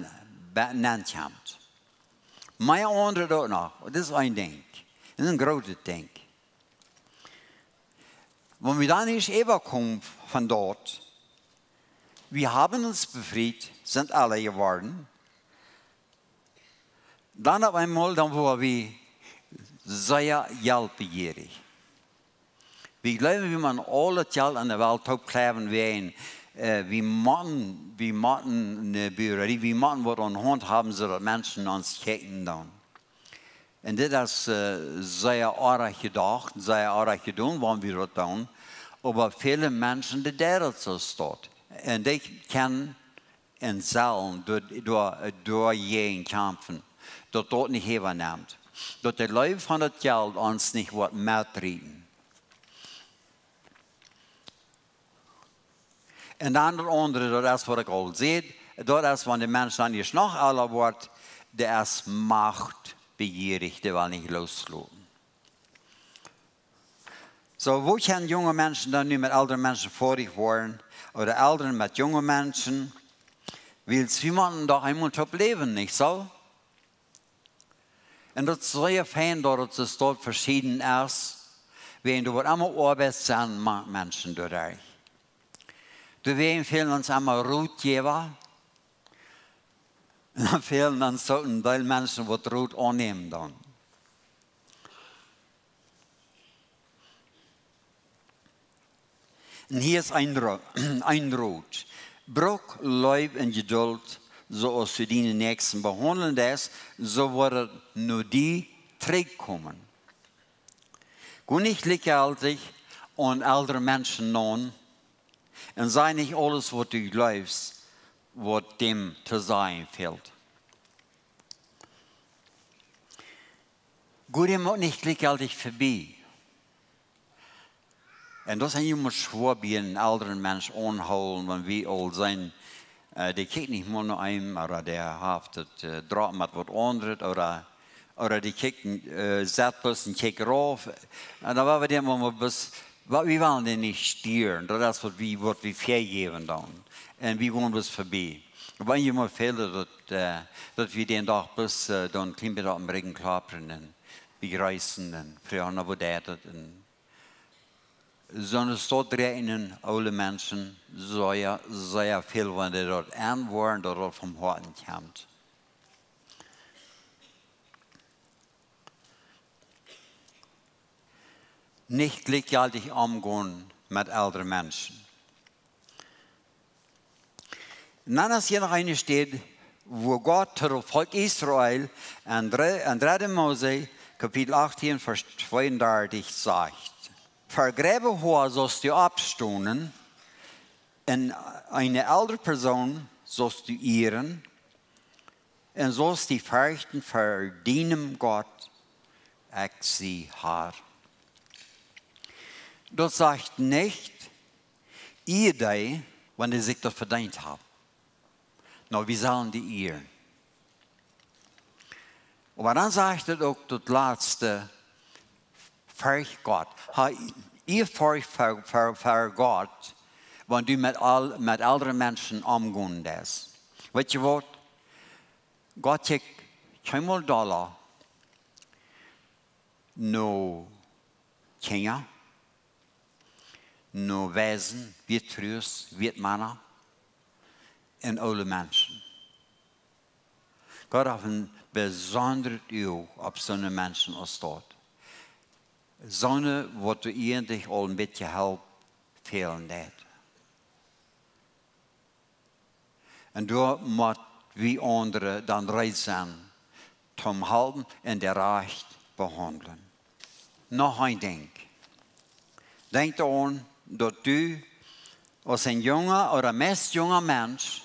be-, nenkjemt. Mea aundret uk noch. Daut es een Dinkj. Daut es een grootet Dinkj. Wan wie dan ieescht äwakomen von daut, wie haben ons befriet, sent ella jeworden, dan opp eemol, dan woaren wie sea jeltbejierich. Wie jleewen, wie motten aul daut Jelt aun de Welt toopkjleewen, wie, äh, wie motten, wie motten ne Buarerie, wie motten waut aun de Haunt haben, soo daut Menschen ons kjikjen doonen. Un dit es, äh, sea oajch jedocht, sea oajch jedonen, wan wie daut doonen. Oba väle Menschen, dee deit daut soo stoakj. Un dee kjennen un sellen doa, doa, doajäajen kjamfen, daut daut nich äwanemt. Daut de Leew von daut Jelt ons nich woat metrieten. Un dan daut aundre, daut es waut ekj aul säd, daut es, wan de Mensch dan ieescht noch ella woat, dee es machtbejierich, dee well nich loosloten. Soo, woo kjennen junge Menschen dan nu met eldre Menschen foadich woaren? Ooda Elren met junge Menschen? Wiels wie motten doch eemol toop läwen, nich soo? Un daut es sea fein, daut et soo veschieden es, wäajen doa woat emma Oabeit sennen mank Menschen doaderch. Doawäajen fälen ons emma Rotjäwa, un dan fälen ons uk een Deel Menschen, waut Rot aunnämen doonen. Un hia es een Ro-, een Rot. Bruk Leew un Jedult, soo aus du dienen Näakjsten behaundlen deist, soo woat et no die trigjkomen. Go nich jlikjjeltich aun eldre Menschen no un saj nich aules, waut du jleefst, waut däm to sajen fält. Go däm uk nich jlikjjeltich verbie. Un daut es een Dinkj, waut schwoa bie eenen eldren Mensch aunhoolen, wan wie aul seenen, äh, dee kjikjt nich mea no eenem, ooda dee haft et, äh, drock met waut aundret, ooda, ooda dee kjikjt, äh, sett bloos un kjikjt rauf. Un dan woa wie däm mau bloos Waut wie wellen dän nich stieren, daut es waut wie, waut wie väajäwen dan. Un wie gonen bloos verbie. Oba eenjemol fält daut, daut, äh, daut wie dän Dach bloos, äh, dan kjlien bät opp dän Rigjen klappren un bejreessen un froagen, woo jeit daut? Un soo, doa dräajen oole Menschen sea, sea väl, wan dee daut aunwoaren, daut daut vom Hoaten kjemt. Nich jlikjjeltich omgonen met eldre Menschen. Un dan es hia noch eene Städ, wua Gott to daut Volkj Israel en dre-, en dredde Mose, Kapitel achtieen, Varsch tweeundartich sajcht: Fa jreewe Hoa saust du oppstonen, un eene eldre Persoon saust du ieren, un saust die ferchten ver dienen Gott, ekj sie Har. Daut sajcht nich, iea dee, wan dee sikj daut vedeent haben. Nä, wie sellen dee ieren. Oba dan sajcht et uk daut latste, fercht Gott. Ha Ieafurcht ver, ver, ver Gott, wan du met aul, met eldre Menschen omgonen deist. Weetst waut? Gott kjikjt kjeenmol dolla no Kjinja, no Waisen, Wätfrues, Wätmana un oole Menschen. Gott haft een besondret Uag opp soone Menschen aus daut. Soone, waut doa eejentlich aul een bät Help fälen deit. Un doa mott wie aundre dan reed sennen, toom halpen un dee rajcht behaundlen. Noch een Dinkj. Denkj doaraun, daut du aus een junga ooda meist junga Mensch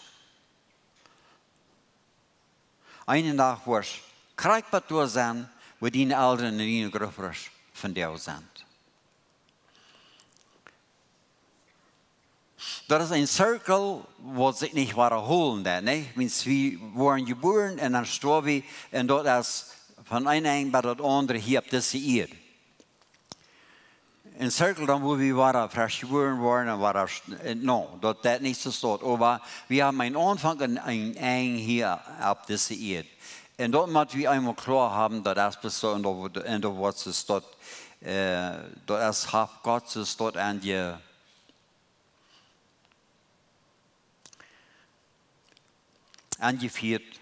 eenen Dach woascht krakjt bat doa sennen, wua diene Elren un diene Grootoaden von die sent. Daut es een Cirkel, waut sikj nich wada hoolen deit, nä? Wiels wie woaren jebuaren un dan stoaw wie, un daut es von een Enj bat daut aundre hia opp dise Ieed. Een Cirkel, dan wua wie wada fresch jebuaren woaren un wada, äh, nä, daut deit nich soo stonen. Oba wie haben een Aunfank un een Enj hia opp dise Ieed. Un daut mott wie eemol kloa haben, daut es bloos soo un daut, un daut woat soo stonen, äh, daut es, haft Gott soo stonen aunje-, aunjefieet,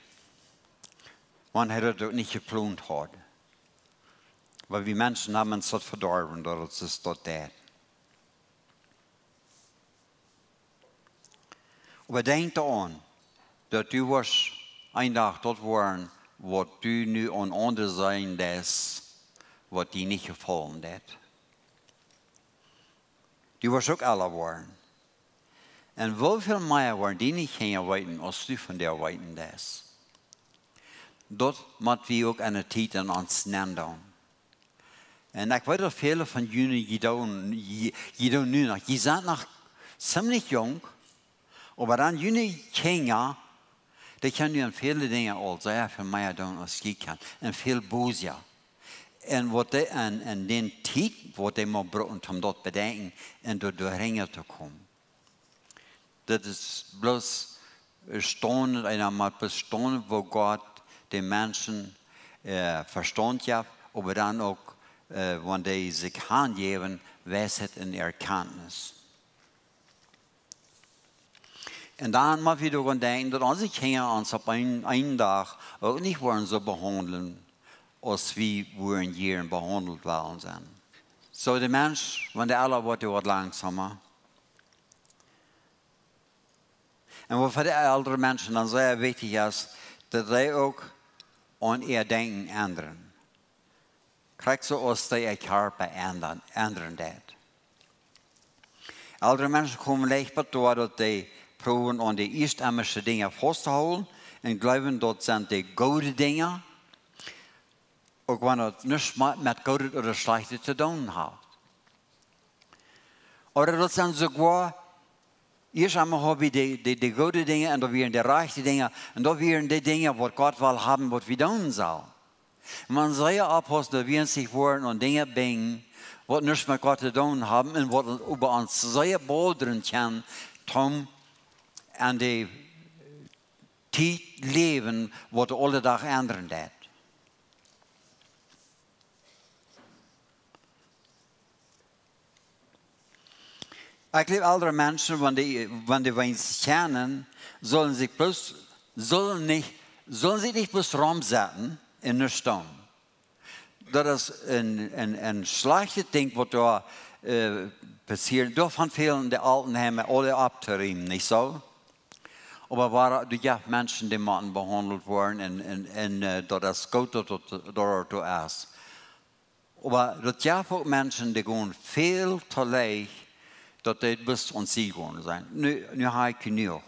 wan hee daut uk nich jeplont haud. Oba wie Menschen haben ons daut vedorwen, daut et soo deit. Oba denkj doaraun, daut du woascht een Dach daut woaren, waut du nu aun aundre seenen deist, waut die nich jefaulen deit. Du woascht uk ella woaren. Un woo väl mea woaren diene Kjinja weeten, aus du von dee weeten deist? Daut mott wie uk aun de Tiet aun ons nendoonen. Un ekj weet daut väle von junt, jie doonen, jie, jie doonen nu noch, jie sent noch ziemlich junk, oba dan june Kjinja, dee kjennen nu aun väle Dinja aul sea väl mea doonen aus jie kjennen. Un väl bosja. Un waut dee aun, aun dän Tiet, waut dee mau brucken, om daut bedenkjen un doa, doa hinja to komen. Dit es bloos stonen, eena mott bloos stonen, woo Gott de Menschen, äh, Vestaunt jeft, oba dan uk, äh, wan dee sikj hanjäwen, Weisheit un Erkjantnis. Un dan mott wie doaraun denkjen, daut onse Kjinja ons opp een, een Dach uk nich woaren soo behaundlen, aus wie wudden jieren behaundelt wellen sennen. Soo de Mensch, wan dee ella woat, dee woat langsamer. Un waut fa de eldre Menschen dan sea wichtich es, daut dee uk aun äa Denkjen endren. Krakjt soo aus dee äa Kjarpa endren, endren deit. Eldre Menschen komen leicht bat doa, daut dee proowen aun de ieeschtemischste Dinja faust to hoolen un jleewen, daut sent de goode Dinja, uk wan daut nuscht me-, met Goodet ooda Schlajchtet to doonen haft. Ooda daut sent soogoa, ieescht emol hab wie de, de, de goode Dinja un daut wieren de rajchte Dinja un daut wieren de Dinja, waut Gott well haben, waut wie doonen sellen. Maun saul oppaussen, daut wie ons nich woaren aun Dinja binjen, waut nuscht met Gott to doonen haben un waut äwa ons sea bothren kjennen, toom en de Tiet läwen, waut aule Dach endren deit. Ekj jleew, eldre Menschen, wan dee, wan dee weens kjennen, sellen sikj bloos, sellen nich, sellen sikj nich bloos romsetten un nuscht doonen. Daut es een, een, een schlajchtet Dinkj, waut doa, äh, passieren. Doavon fälen de Altenheime aule opptorieemen, nich soo? Oba wua doa, jo, Menschen, dee motten behaundelt woaren un, un, un, äh, daut es goot, daut daut, daut daut doa es. Oba daut jeft uk Menschen, dee gonen väl to leicht, daut dee bloos aun see gonen sajen: "Nu, nu hab ekj jenuach."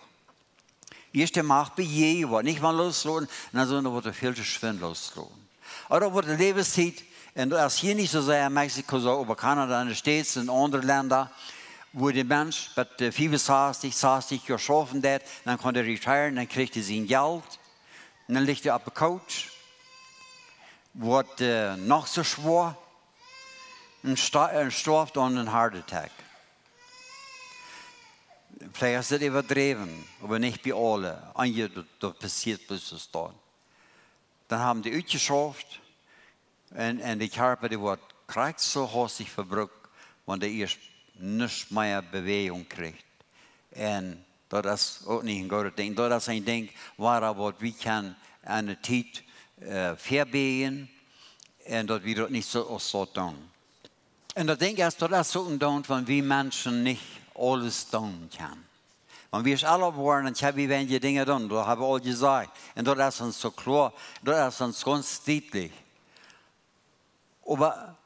Ieescht de Macht bie jie, waut nich mau loosloten, un dan soo waut väl to schwind loosloten. Ooda waut de Läwenstiet, un daut es hia nich soo sea en Mexiko soo, oba Kanada un de States un aundre Lenda, wua de Mensch bat, äh, fiefunsastich, sastich Joa schaufen deit, dan kaun hee retiren, dan kjricht hee sien Jelt, un dan licht hee opp de Couch, woat, äh, noch soo schwoa, un sta-, un stoaft aun een Heart Attack. Veleicht es daut äwadräwen, oba nich bie aule. Eenje, daut, daut passieet bloos soo. Dan haben dee utjeschauft un, un de Kjarpa, dee woat krakjt soo haustich vebrukt, wan dee ieescht nich mea Bewäajunk kjricht. Un daut es uk nich een goodet Dinkj. Daut es een Dinkj, wua waut wie kjennen aun de Tiet, äh, vebäajen un daut wie daut nich soo aus daut doonen. Un daut Dinkj es, daut es uk een Doont, wan wie Menschen nich aules doonen kjennen. Wan wie ella woaren, dan kjenn wie weinje Dinja doonen, daut hab wie aul jesajcht. Un daut es ons soo kloa, daut es ons gaunz dietlich. Oba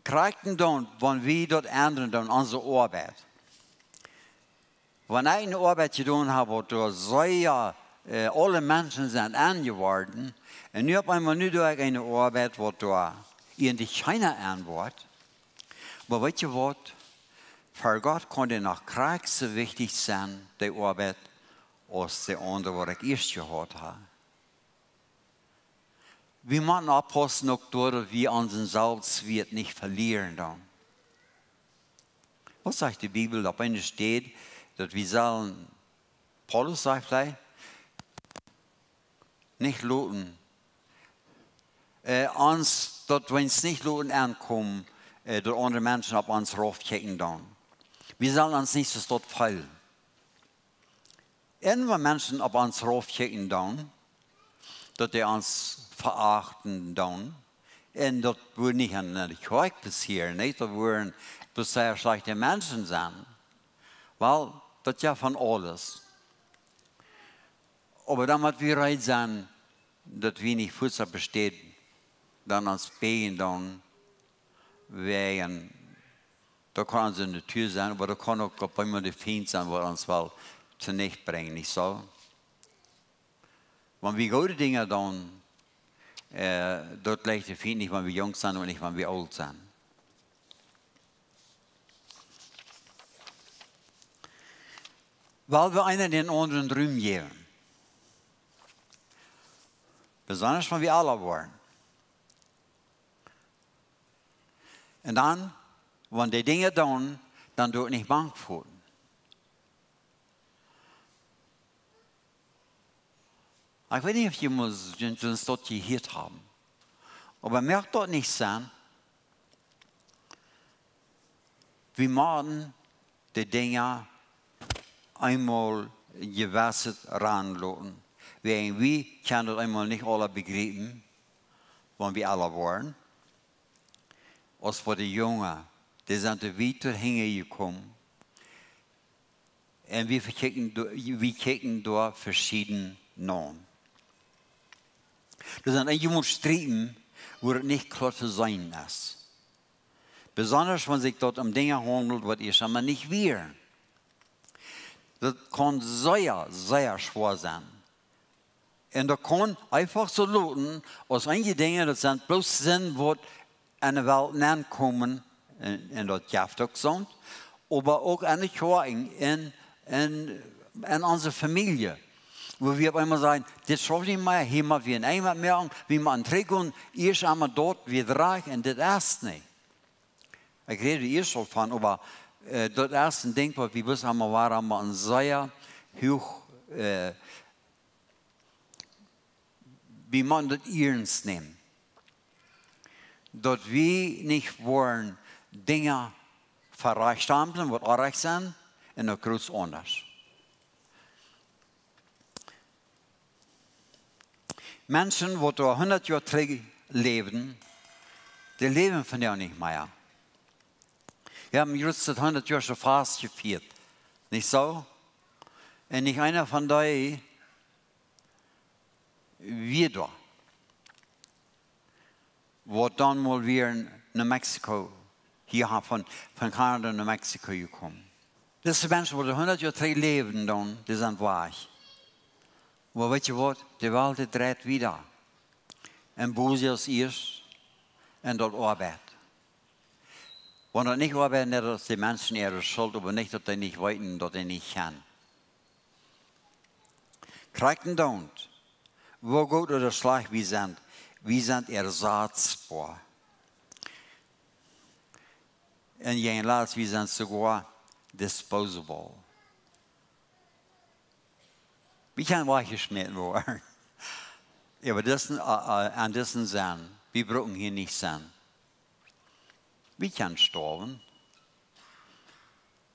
krakjt dan, wan wie daut endren doonen, onse Oabeit. Wan ekj eene Oabeit jedonen hab, waut doa sea, äh, aule Menschen sent enjeworden, un nu opp eemol, nu doo ekj eene Oabeit, waut doa ieejentlich kjeena enwoat. Oba weetst du waut? Fa Gott kaun dee noch krakjt soo wichtich sennen, dee Oabeit, aus dee aundre, waut ekj ieescht jehaut hab. Wie motten oppaussen uk doa, daut wie onsen Selfstwieet nich velieren doonen. Waut sajcht de Bibel opp eene Städ, daut wie sellen, Paulus sajcht veleicht, nich loten, äh, ons, daut wie ons nich loten aunkomen, äh, daut aundre Menschen opp ons raufkjikjen doonen. Wie sellen ons nich soo daut feelen. Un wan Menschen opp ons raufkjikjen doonen, daut dee ons veachten doonen, un daut woat nich aun de Kjoakj passieren, nich? Daut wudden bloos sea schlajchte Menschen sennen. Well, daut jeft von aules. Oba dan mott wie reed sennen, daut wie nich fuaz opp de Städ dan ons bäajen doonen, wäajen daut kaun onse Natua sennen, oba daut kaun uk opp eemol de Fient sennen, waut ons well tonichtbrinjen, nich soo? Wan wie goode Dinja doonen, äh, daut jleicht de Fient nich, wan wie junk sent un nich, wan wie oolt sent. Well wie eena dän aundren Rum jäwen. Besonda wan wie ella woaren. Un dan, wan dee Dinja doonen, dan doo nich bang woaren. Ekj weet nich, auf jie mol soont, soont Stootje jehieet haben. Oba moakt daut nich Senn? Wie motten de Dinja eemol jewesset ranloten. Wäajen wie kjennen daut eemol nich aula bejriepen, wan wie ella woaren. Aus fa de Junge, dee sent doa wieda hinjajekomen. Un wie bekjikjen doa, wie kjikjen doa veschieden no. Doa sent eenje Strieden, wua daut nich kloa to seenen es. Besonda wan sikj daut om Dinja haundelt, waut ieescht emol nich wieren. Daut kaun sea, sea schwoa sennen. Un daut kaun eefach soo loten, aus eenje Dinja, daut sent bloos Sind, waut enne Welt nenkomen, un, un daut jeft uk soont, oba uk enne Kjoakjen, un, un, un onse Famielje, wua wie opp eemol sajen: "Dit schauft nich mea, hia mott wie een Enj moaken, wie motten trigjgonen, ieescht emol daut wada rajcht, un dit es nich." Ekj räd hia ieescht aul von, oba, äh, daut es een Dinkj waut wie bloos emol wieren, emol een sea huach, äh, wie motten daut iernst nämen. Daut wie nich woaren Dinja verrajchtstamplen waut orrajcht sent un uk groot aundasch. Menschen waut doa hundat Joa trigj läwden, dee läwen vondoag nich mea. Wie haben jrod daut hundat Joa Fast jefieet. Nich soo? Un nich eena von dee wia doa, waut dan mol wia no Mexiko, hia von, von Kanada no Mexiko jekomen. Dise Menschen waut hundat Joa trigj läwden dan, dee sent wajch. Oba weetst du waut? De Welt, dee dreit wieda. Un Busias ieescht un daut Oabeit. Wan daut nich oabeiden, daut es de Menschen äare Schult, oba nich daut dee nich weeten, daut dee nich kjennen. Krakjt endoont, woo goot ooda schlajcht wie sent, wie sent ersatzboa. Un jäajen latst, wie sent soogoa disposable. Wie kjennen wajchjeschmäten woaren. Jo, oba daut es een, äh, äh, aun disen Senn. Wie brucken hia nich sennen. Wie kjennen stoawen.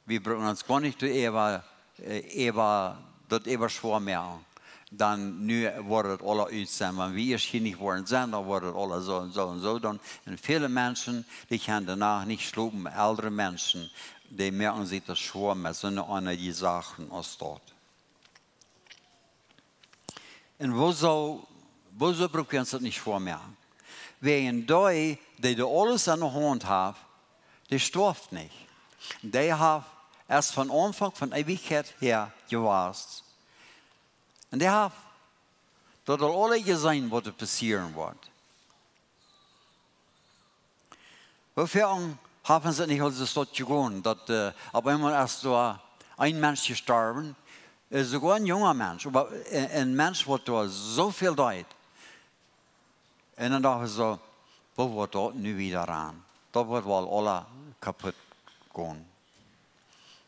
Wie brucken ons goanich doa äwa, äh, äwa, daut äwa schwoa moaken. Dan nu woat daut aula ut sennen, wan wie ieescht hia nich woaren sennen, dan woat daut aula soo un soo un soo. Dan, un väle Menschen, dee kjennen doano nich schlopen, eldre Menschen, dee moaken sikj daut schwoa met soone aundre Sachen aus daut. Un wuarom, wuarom bruck wie ons daut nich väamoaken? Wäajen dee, dee doa aules aun de Haunt haft, dee stoaft nich. Dee haft, es von Aunfank, von Eewichkjeit häa jewast. Un dee haft daut aul aules jeseenen, waut doa passieren woat. Woo foaken haft ons daut nich aul soo jegonen, daut, äh, opp eemol es doa een Mensch jestorwen, äh, soogoa een junga Mensch, oba, äh, een Mensch waut doa soo väl deed. Un dan docht wie soo, woo woat daut nu wieda aun? Daut woat woll aula kaput gonen.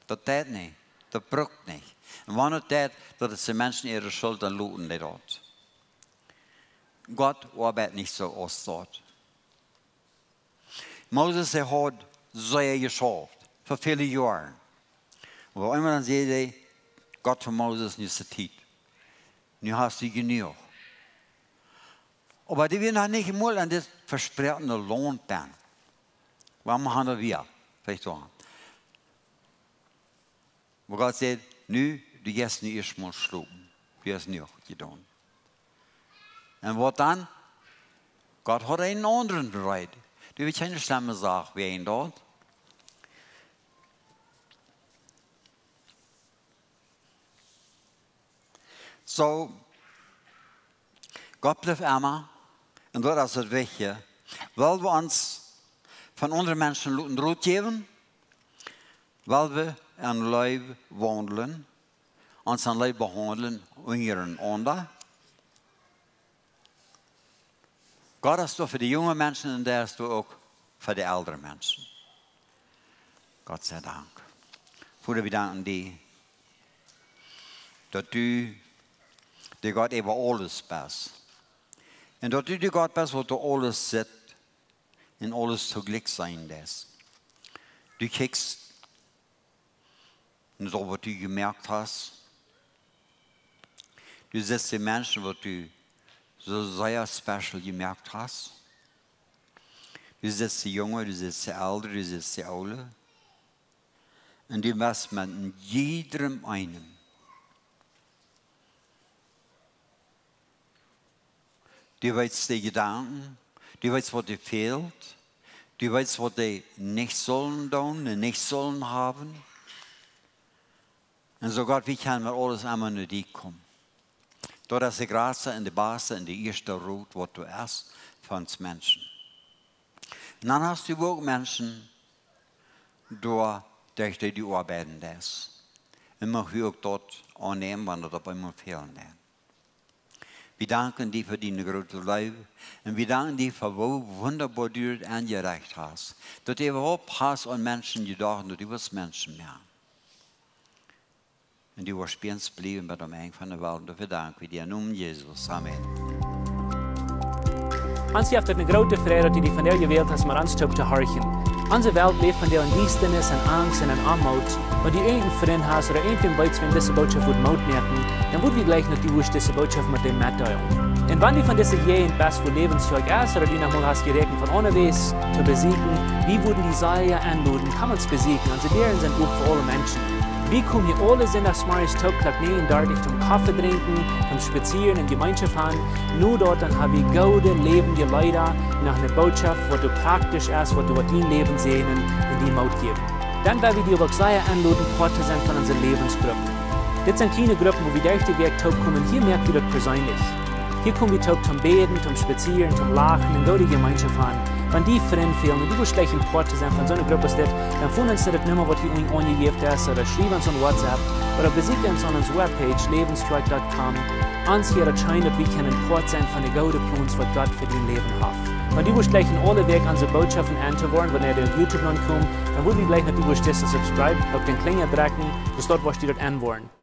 Daut deit nich, daut brukt nich. Un wan daut deit, daut es de Menschen äare Schult, dan loten dee daut. Gott oabeit nich soo aus daut. Moses, hee haud sea jeschauft, fa väle Joaren. Oba eemol dan säd hee, Gott to Moses, nu es de Tiet. Nu hast du jenuach. Oba dee wieren noch nich mol aun dit vesproakne Launt aun. Wua wie han daut wia, veleicht soo. Oba Gott säd, nu, du jeist nu ieescht mol schlopen. Du hast nu uk jedonen. Un waut dan? Gott haud eenen aundren bereet. Dee wia kjeene schlemme Sach wäajen daut. Soo, Gott blift emma, un daut es daut Wichtje, wiels wie ons von aundre Menschen loten Rot jäwen, wiels wie en Leew waundlen, ons en Leew behaundlen unjarenaunda. Gott es doa fa de junge Menschen un hee es doa uk fa de eldre Menschen. Gott sei Dank. Voda, wie danken die, daut du de Gott äwa aules best. Un daut du de Gott best, waut doa aules sitt un aules toojlikj seenen deist. Du kjikjst no daut, waut du jemoakt hast. Du sitst de Menschen, waut du soo sea special jemoakt hast. Du sitst de Junge, du sitst de Eldre, du sitst de Oole. Un du best met jiedrem eenen. Du weetst de Jedanken, du weetst, waut die fält, du weetst, waut dee nich sellen doonen un nich sellen haben. Un soo Gott, wie kjennen met aules emma no die komen. Daut es de jratste un de baste un de ieeschte Rot, waut doa es, fa ons Menschen. Un dan hast du uk Menschen, doa, derch dee du oabeiden deist. Un mucht wie uk daut aunnämen, wan daut opp eemol fälen deit. Wie danken die fa diene groote Leew. Un wie danken die fa woo wundaboa du daut aunjerecht hast. Daut du äwahaupt hast aun Menschen jedocht, daut du wust Menschen moaken. Un du woascht bie ons bliewen bat aum Enj von de Welt. Doafäa dank wie die em Nomen Jesus. Amen. Ons jeft et eene groote Freid, daut du die vondoag jewält hast, met ons toop to horchen. Onse Welt läft vondoag en Diestanis, en Angst un en Oamoot. Wan du irjent een Frint hast ooda irjent een weetst, wäm dise Bootschoft wudd Moot moaken, dan wudd wie jleichen, daut du wurscht dise Bootschoft met dän metdeelen. Un wan du von dise Jäajent best, wua Läwens Kjoakj es, ooda du noch mol hast jeräakjent von aundawäajes to besieekjen, wie wudden die sea enloden, komm ons besieekjen. Onse Däaren sent op fa aule Menschen. Wie komen hia aule Sindachsmorjes toop Klock näajen dartich toom Koffe drinkjen, toom spazieren un Jemeenschoft han. No daut dan ha wie goode läwendje Leeda, noch eene Bootschoft, waut doa praktisch es, waut doa woat dien Läwen säajnen un die Moot jäwen. Dan well wie die uk sea enloden, Poat to sennen von onse Läwensgruppen. Dit sent kjliene Gruppen, wua wie derch de Wäakj toop komen. Hia moak wie daut perseenlich. Hia kom wie toop toom bäden, toom spazieren, toom lachen un goode Jemeenschoft han. Wan die Frind fälen un du wurscht jleichen Poat to sennen von soone Grupp aus dit, dan foon ons no de Numma, waut hia unjen aunjejäft es, ooda schriew ons aun WhatsApp, ooda besieekj ons aun onse Webpage, läwens kjoakj dot com. Ons hia daut scheen, daut wie kjennen Poat sennen von de goode Plons, waut Gott fa dien Läwen haft. Wan du wurscht jleichen aule Wäakj onse Bootschoften en to woaren, wanea dee opp YouTube nopp komen, dan wudd wie jleichen, daut du wurscht disen subscribe, opp dän Klinja drekjen, soo daut du wurscht daut en woaren.